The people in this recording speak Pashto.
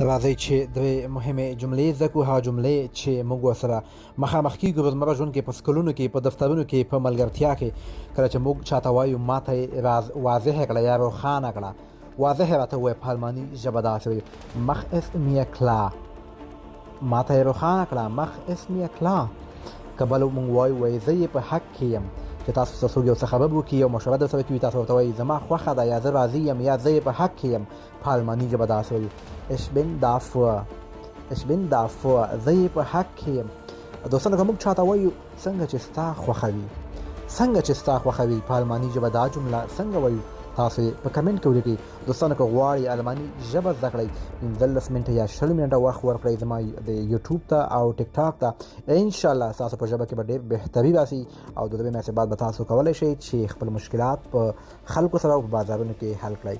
راځئ چې درې مهمې جملې زده کړو، هغه جملې چې موږ ورسره مخامخ کېږو روزمره ژوند کې، په سکولونو کې، په دفترونو کې، په ملګرتیا کې. کله چې موږ چاته وایو ماته یې راز واضح کړه یا روښانه کړه، واضح راته ووایه، په الماني ژبه داسې وایو mach es mir klar، ماته یې روښانه کړه، mach es mir klar. که بل موږ وایو وایي زه یې په حق کې یم، چې تاسو ته څوک یو څه خبر وکړي، یو مشوره در سره کوي، تاسو ورته وایي زما خوښه ده یا زه راضي یم یا زه یې په حق کې یم، په الماني ژبه داسې وایو ich bin dafür، ich bin dafür، زه یې په حق کې یم. دوستانو که موږ چاته وایو څنګه چې ستا خوښه وي، څنګه چې ستا خوښه وي، په الماني ژبه دا جمله څنګه وایو؟ تاسو یې په کمنټ کې ولیکئ. دوستانو که غواړئ الماني ژبه زده کړئ، 15 منټه یا 20 منټه وخت ورکړئ زما د یوټیوب ته او ټیک ټاک ته، انشاءالله ستاسو په ژبه کې به ډېر بهتري راسي او د 2 میاشتې بعد به تاسو کولی شئ چې خپل مشکلات په خلکو سره او په بازارونو کې حل کړئ.